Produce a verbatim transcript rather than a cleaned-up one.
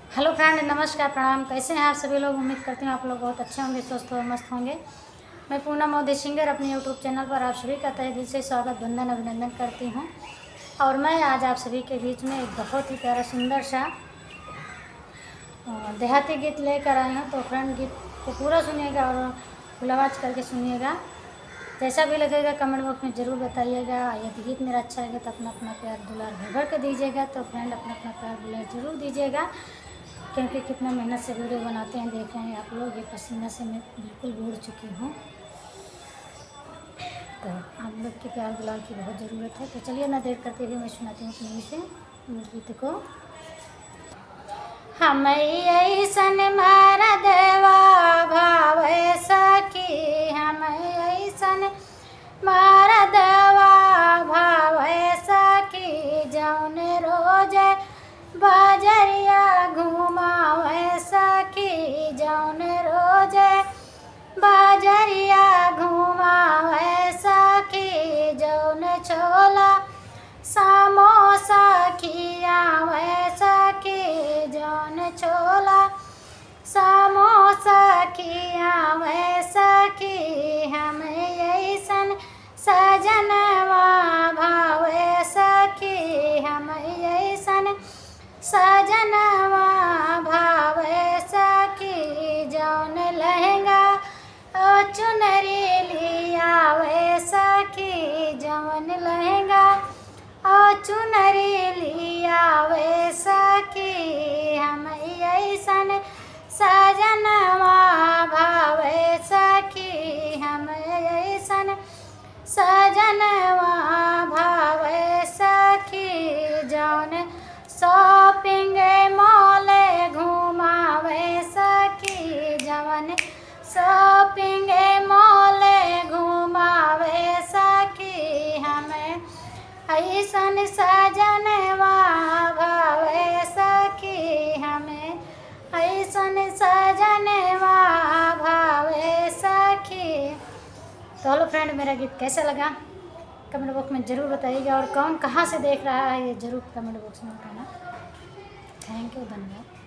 हेलो फ्रेंड, नमस्कार, प्रणाम। कैसे हैं आप सभी लोग? उम्मीद करती हूँ आप लोग बहुत अच्छे होंगे, स्वस्थ और मस्त होंगे। मैं पूनम मोदी सिंगर अपने YouTube चैनल पर आप सभी का तहे दिल से स्वागत, वंदन, अभिनंदन करती हूँ। और मैं आज आप सभी के बीच में एक बहुत ही प्यारा सुंदर सा, अ, देहाती गीत लेकर आई हूँ। तो फ्रेंड, गीत को पूरा सुनिएगा और फुल आवाज करके सुनिएगा। जैसा भी लगेगा कमेंट बॉक्स में ज़रूर बताइएगा। यदि गीत मेरा अच्छा लगे तो अपना अपना प्यार दुलार भर भर के दीजिएगा। तो फ्रेंड, अपना अपना प्यार दुलार ज़रूर दीजिएगा, क्योंकि कितना मेहनत से वीडियो बनाते हैं, देख रहे हैं आप लोग, ये पसीना से मैं बिल्कुल बूड़ चुकी हूँ। तो आप लोग के प्यार दुलार की बहुत ज़रूरत है। तो चलिए, ना देर करते हुए मैं सुनाती हूँ अपने से गीत को। हम ऐसन मरदवा भावे सखी, हम ऐसन मरदवा भावे सखी, जौन रोज बजरिया घुमावे सखी, जौन रोज बजरिया घुमावे सखी, जौन छोला समोसा खियावे सखी, जौन छोला समोसा खियावे सखी। हम ऐसन सजनवा भावे सखी, हम ऐसन सजनवा भावे सखी, जौन लहंगा और चुनरी लियावे सखी, जौन लहंगा और चुनरी लियावे सखी। हम ऐसन सजनवा भावे सखी, हम ऐसन सजनवा भावे सखी, जौन shopping mall घुमावे सखी, जौन shopping mall घुमावे सखी। हम ऐसन सजनवा भावे सखी, हम ऐसन सजनवा भावे सखी। तो हेलो फ्रेंड, मेरा गीत कैसा लगा कमेंट बॉक्स में ज़रूर बताइएगा, और कौन कहाँ से देख रहा है ये ज़रूर कमेंट बॉक्स में बताना। थैंक यू, धन्यवाद।